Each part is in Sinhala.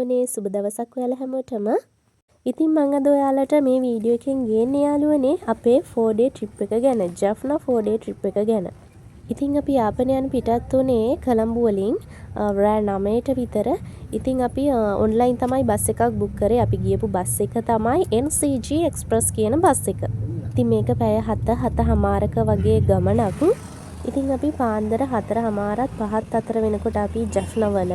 යාළුවනේ, සුබ දවසක් ඔයාලා හැමෝටම. ඉතින් මං අද ඔයාලට මේ වීඩියෝ එකෙන් ගේන්නේ යාළුවනේ අපේ 4 day trip එක ගැන, ජෆ්නා 4 day trip එක ගැන. ඉතින් අපි යාපනය යන පිටත් වුණේ කොළඹ වලින් රෑ 9ට විතර. ඉතින් අපි ඔන්ලයින් තමයි බස් එකක් බුක් කරේ. අපි ගියපු බස් එක තමයි NCG Express කියන බස් එක. ඉතින් මේක පැය 7 7:30ක වගේ ගමනක්. ඉතින් අපි පාන්දර 4:30ත් 5ත් අතර වෙනකොට අපි ජෆ්නවල.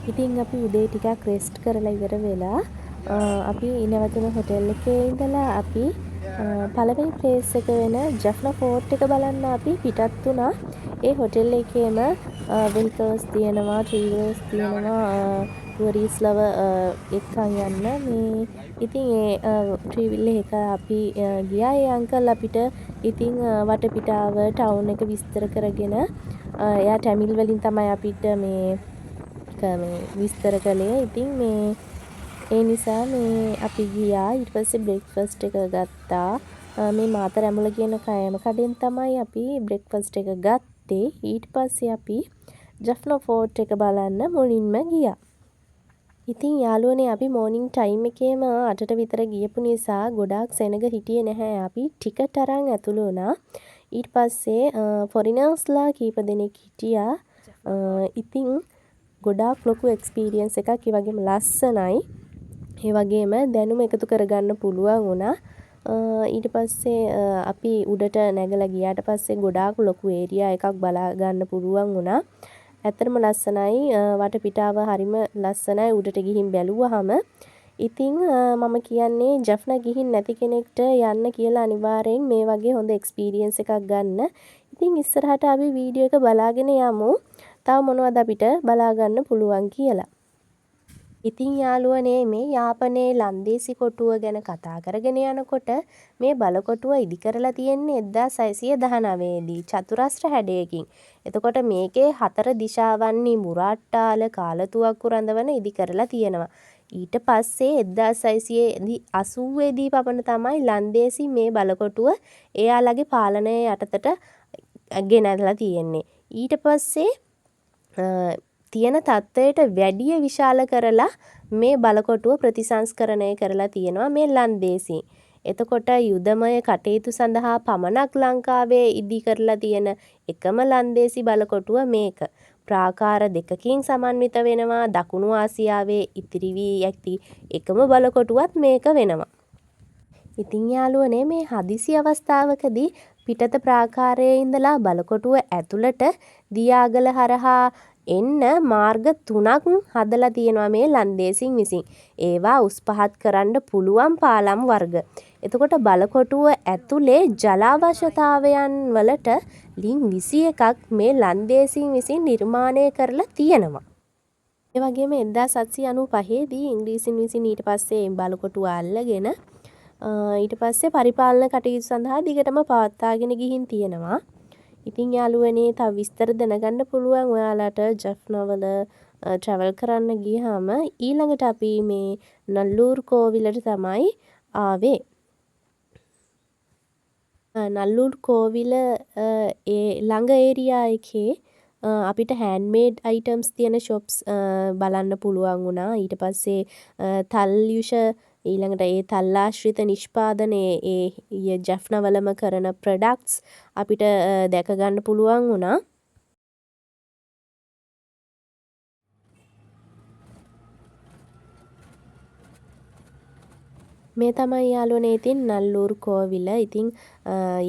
ඉතින් අපි උදේ ටිකක් රෙස්ට් කරලා ඉවර වෙලා අපි නැවතුන හොටෙල් එකේ ඉඳලා අපි පළවෙනි ප්ලේස් එක වෙන ජෆ්නා ෆෝට් එක බලන්න අපි පිටත් වුණා. ඒ හොටෙල් එකේම වෙහිකල්ස් තියෙනවා, ත්‍රී වීලර්ස් තියෙනවා, ටුවරිස්ට්ලව එක්කන් යන්න. මේ ඉතින් ඒ ත්‍රී වීල් එක අපි ගියා. ඒ අංකල් අපිට ඉතින් වටපිටාව ටවුන් එක විස්තර කරගෙන, එයා ටැමිල් වලින් තමයි අපිට මේ විස්තර කළේ. ඉතින් මේ ඒ නිසා මේ අපි ගියා. ඊට පස්සේ බ්‍රෙක්ෆාස්ට් එක ගත්තා. මේ මාතර ඇඹුල කියන කෑම කඩෙන් තමයි අපි බ්‍රෙක්ෆාස්ට් එක ගත්තේ. ඊට පස්සේ අපි ජෆ්නා ෆෝට් එක බලන්න මුලින්ම ගියා. ඉතින් යාළුවනේ, අපි මෝර්නිං ටයිම් එකේම 8ට විතර ගියපු නිසා ගොඩාක් සෙනග හිටියේ නැහැ. අපි ටිකට් අරන් ඇතුළු වුණා. ඊට පස්සේ ෆොරිනර්ස්ලා කීප දෙනෙක් හිටියා. ඉතින් ගොඩාක් ලොකු එක්ස්පීරියන්ස් එකක්. ඒ වගේම ලස්සනයි. ඒ වගේම දැනුම එකතු කරගන්න පුළුවන් වුණා. ඊට පස්සේ අපි උඩට නැගලා ගියාට පස්සේ ගොඩාක් ලොකු ඒරියා එකක් බලා ගන්න පුළුවන් වුණා. ඇත්තටම ලස්සනයි. වටපිටාව හරිම ලස්සනයි උඩට ගිහින් බැලුවහම. ඉතින් මම කියන්නේ ජෆ්නා ගිහින් නැති කෙනෙක්ට යන්න කියලා අනිවාර්යෙන් මේ වගේ හොඳ එක්ස්පීරියන්ස් එකක් ගන්න. ඉතින් ඉස්සරහට අපි වීඩියෝ එක බලාගෙන යමු. තව මොනවද අපිට බලා ගන්න පුළුවන් කියලා. ඉතින් යාළුවනේ, මේ යාපනයේ ලන්දේසි කොටුව ගැන කතා කරගෙන යනකොට මේ බලකොටුව ඉදි කරලා තියෙන්නේ 1619 දී චතුරස්‍ර හැඩයකින්. එතකොට මේකේ හතර දිශාවන්හි මුරාට්ටාල කාලතුවක්කු රඳවන ඉදි කරලා තියෙනවා. ඊට පස්සේ 1680 දී පමණ තමයි ලන්දේසි මේ බලකොටුව එයාලගේ පාලනය යටතට ගෙනල්ලා තියෙන්නේ. ඊට පස්සේ තියෙන තත්ත්වයට වැඩිය විශාල කරලා මේ බලකොටුව ප්‍රතිසංස්කරණය කරලා තියෙනවා මේ ලන්දේසින්. එතකොට යුදමය කටයුතු සඳහා පමණක් ලංකාවේ ඉදි කරලා තියෙන එකම ලන්දේසි බලකොටුව මේක. ප්‍රාකාර දෙකකින් සමන්විත වෙනවා. දකුණු ආසියාවේ ඉතිරි වී ඇති එකම බලකොටුවත් මේක වෙනවා. ඉතින් යාළුවනේ, මේ හදිසි අවස්ථාවකදී පිටත ප්‍රාකාරයේ ඉඳලා බලකොටුව ඇතුළට දියාගල හරහා එන්න මාර්ග තුනක් හදලා තියෙනවා මේ ලන්දේසින් විසින්. ඒවා උස් පහත් කරන්න පුළුවන් පාලම් වර්ග. එතකොට බලකොටුව ඇතුලේ ජල අවශ්‍යතාවයන් වලට ලිං 21ක් මේ ලන්දේසින් විසින් නිර්මාණය කරලා තියෙනවා. ඒ වගේම 1795 දී ඉංග්‍රීසින් විසින් ඊට පස්සේ බලකොටුව අල්ලගෙන ඊට පස්සේ පරිපාලන කටයුතු සඳහා දිගටම පවත්වාගෙන ගිහින් තියෙනවා. ඉතින් යාළුවනේ, තව විස්තර දැනගන්න පුළුවන් ඔයාලට ජෆ්නාවල ට්‍රැවල් කරන්න ගියාම. ඊළඟට අපි මේ නල්ලූර් කෝවිලට තමයි ආවේ. නල්ලූර් කෝවිල ඒ ළඟ ඒරියා එකේ අපිට හෑන්ඩ්මේඩ් අයිටම්ස් තියෙන ෂොප්ස් බලන්න පුළුවන් වුණා. ඊට පස්සේ තල් යුෂ, ඊළඟට ඒ තල් ආශ්‍රිත නිෂ්පාදන, ඒ ජෆ්නවලම කරන ප්‍රොඩක්ට්ස් අපිට දැක ගන්න පුළුවන් වුණා. මේ තමයි යාළුවනේ ඉතින් නල්ලූර් කෝවිල. ඉතින්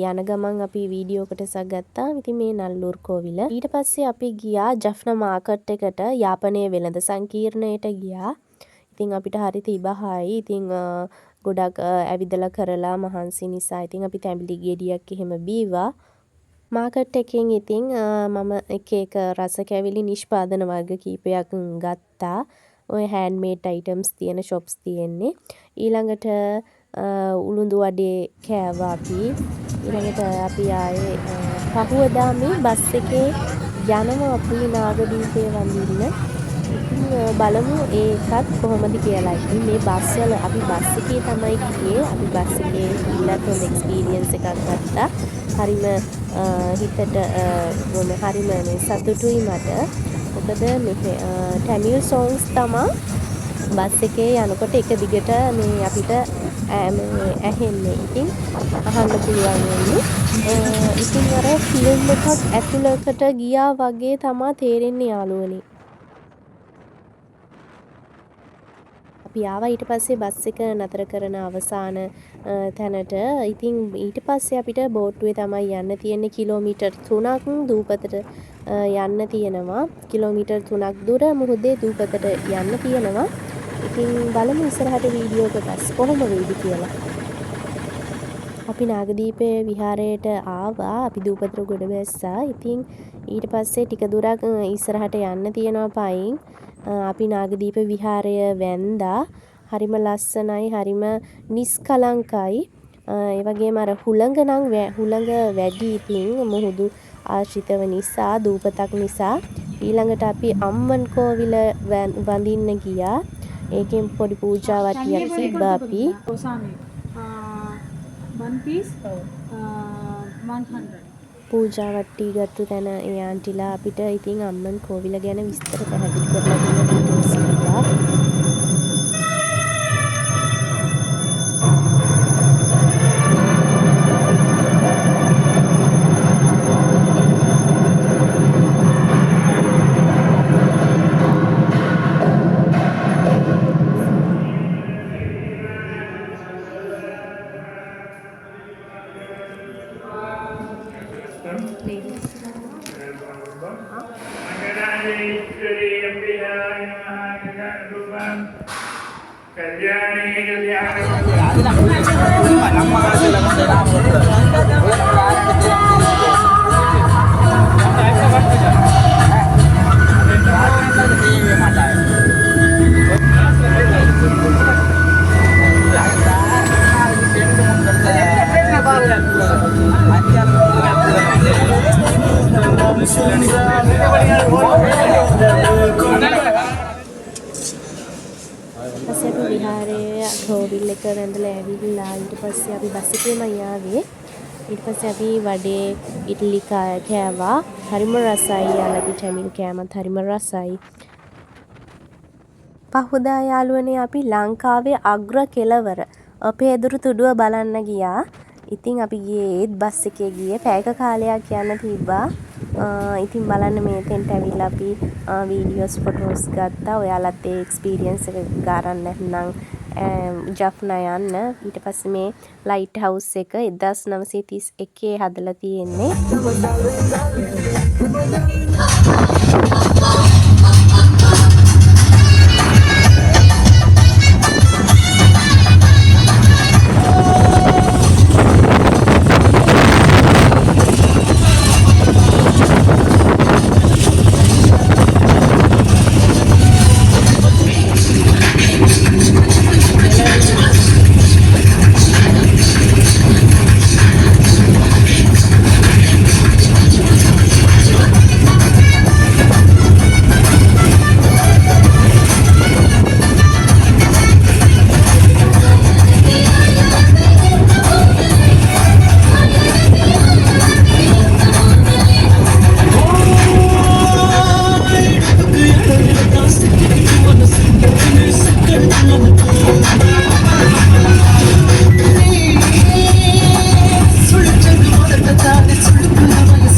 යන ගමන් අපි වීඩියෝ කොටසක් ගත්තා. ඉතින් මේ නල්ලූර් කෝවිල. ඊට පස්සේ අපි ගියා ජෆ්නා මාකට් එකට, යාපනයේ වෙළඳ සංකීර්ණයට ගියා. ඉතින් අපිට හරි තිබහයි. ඉතින් ගොඩක් ඇවිදලා කරලා මහන්සි නිසා ඉතින් අපි තැඹිලි ගෙඩියක් එහෙම බීවා. මාකට් එකෙන් ඉතින් මම එක එක රස කැවිලි නිෂ්පාදන වර්ග කීපයක් ගත්තා. ඔය හෑන්ඩ්මේඩ් අයිටම්ස් තියෙන ෂොප්ස් තියෙන්නේ. ඊළඟට උළුඳු වඩේ කෑවා අපි. ඊළඟට අපි ආයේ පහුවදා මේ බස් එකේ යනවා අපි නාගදීපේ වඳින්න. ඉතින් බලමු ඒකත් කොහොමද කියලා. ඉතින් මේ බස් වල අපි බස් එකේ තමයි ගියේ. අපි බස් එකේ ගිහිල්ලත් හොඳ එක්ස්පීරියන්ස් එකක් ගත්තා. හරිම හිතට හරිම මේ සතුටුයි මට. මොකද මෙහෙ ටැමිල් සෝංස් තමා බස් එකේ යනකොට එක දිගට මේ අපිට මේ ඇහෙන්නේ. ඉතින් අහන්න පුළුවන් වෙන්නේ. ඉතින් අර ෆිල්ම් එකක් ඇතුළකට ගියා වගේ තමා තේරෙන්නේ යාළුවනේ. අපි ආවා ඊට පස්සේ බස් එක නතර කරන අවසාන තැනට. ඉතින් ඊට පස්සේ අපිට බෝට්ටුවේ තමයි යන්න තියෙන්නේ. කිලෝමීටර් 3ක් දූපතට යන්න තියෙනවා. කිලෝමීටර් 3ක් දුර මුහුදේ දූපතට යන්න තියෙනවා. ඉතින් බලමු ඉස්සරහට වීඩියෝ කොටස් කොහොම වෙයිද කියලා. අපි නාගදීපේ විහාරයට ආවා. අපි දූපතට ගොඩ බැස්සා. ඉතින් ඊට පස්සේ ටික දුරක් ඉස්සරහට යන්න තියෙනවා පයින්. අපි නාගදීප විහාරය වැන්දා. හරිම ලස්සනයි, හරිම නිස්කලංකයි. ඒ වගේම අර හුළඟ නම් හුළඟ වැඩි. ඉතින් මුහුදු ආශ්‍රිතව නිසා, දූපතක් නිසා. ඊළඟට අපි අම්මන් කෝවිල වඳින්න ගියා. ඒකෙන් පොඩි පූජා වට්ටියක් තිබ්බා අපි. One piece, 100. පූජා වට්ටි ගත්තු තැන ඒ ආන්ටිලා අපිට ඉතින් අම්මන් කෝවිල ගැන විස්තර පැහැදිලි කරලා දුන්න ඩීටේල්ස් කිව්වා. පස්සේ අපි විහාරයේ කෝවිල් එක වැඳලා ඇවිල්ලා ඊට පස්සේ අපි බස් එකේමයි ආවේ. ඊට පස්සේ අපි වඩේ ඉඩ්ලි කෑවා. හරිම රසයි යාළුවනේ. ටැමිල් කෑමත් හරිම රසයි. පහුදා යාළුවනේ අපි ලංකාවේ අග්‍ර කෙළවර පේදුරු තුඩුව බලන්න ගියා. ඉතින් අපි ගියේ ඒත් බස් එකේ ගියේ. පැයක කාලයක් යන්න තිබ්බා. ඉතින් බලන්න මේ තෙන්ට ඇවිල්ලා අපි වීඩියෝස් ෆොටෝස් ගත්තා. ඔයාලත් ඒ එක්ස්පීරියන්ස් එක ගන්න නැත්නම් ජෆ්නා යන්න. ඊට පස්සේ මේ ලයිට් හවුස් එක 1931 හදලා තියෙන්නේ.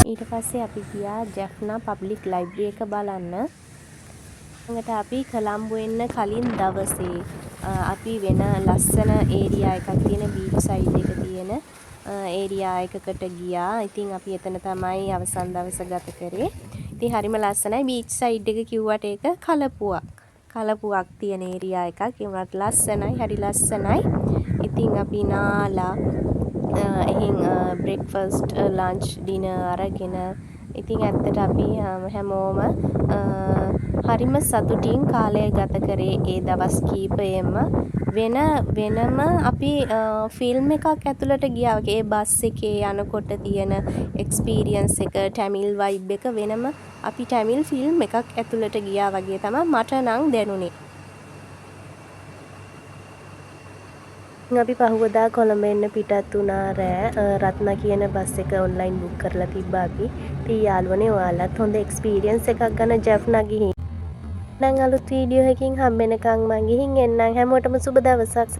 ඊට පස්සේ අපි ගියා ජැෆ්නා පබ්ලික් ලයිබ්‍රරි එක බලන්න. ඊළඟට අපි කොළඹ එන්න කලින් දවසේ අපි වෙන ලස්සන ඒරියා එකක් තියෙන බීච් සයිඩ් එක තියෙන ඒරියා එකකට ගියා. ඉතින් අපි එතන තමයි අවසන් දවස ගත කරේ. ඉතින් හරිම ලස්සනයි බීච් සයිඩ් එක කිව්වට ඒක කලපුවක් තියෙන ඒරියා එකක්. ඒ වුණත් ලස්සනයි, හරි ලස්සනයි. ඉතින් අපි නාලා එහෙන් බ්‍රෙක්ෆාස්ට්, ලන්ච්, ඩිනර් අරගෙන ඉතින් ඇත්තට අපි හැමෝම හරිම සතුටින් කාලය ගත කරේ ඒ දවස් කීපයෙන්ම. වෙනම අපි ෆිල්ම් එකක් ඇතුළට ගියා වගේ. ඒ බස් එකේ යනකොට තියෙන එක්ස්පීරියන්ස් එක, ටැමිල් වයිබ් එක වෙනම අපි ටැමිල් ෆිල්ම් එකක් ඇතුළට ගියා වගේ තමයි මට නම් දැනුනේ. අපි පහුවදා කොළඹ එන්න පිටත් වුණා රෑ. රත්නා කියන බස් එක ඔන්ලයින් බුක් කරලා තිබ්බා අපි. ඉතින් යාළුවනේ ඔයාලත් හොඳ එක්ස්පීරියන්ස් එකක් ගන්න ජැෆ්නා ගිහින්. නම් අලුත් වීඩියෝ එකකින් හම්බෙනකන් මං ගිහින් එන්නම්. හැමෝටම සුබ දවසක්.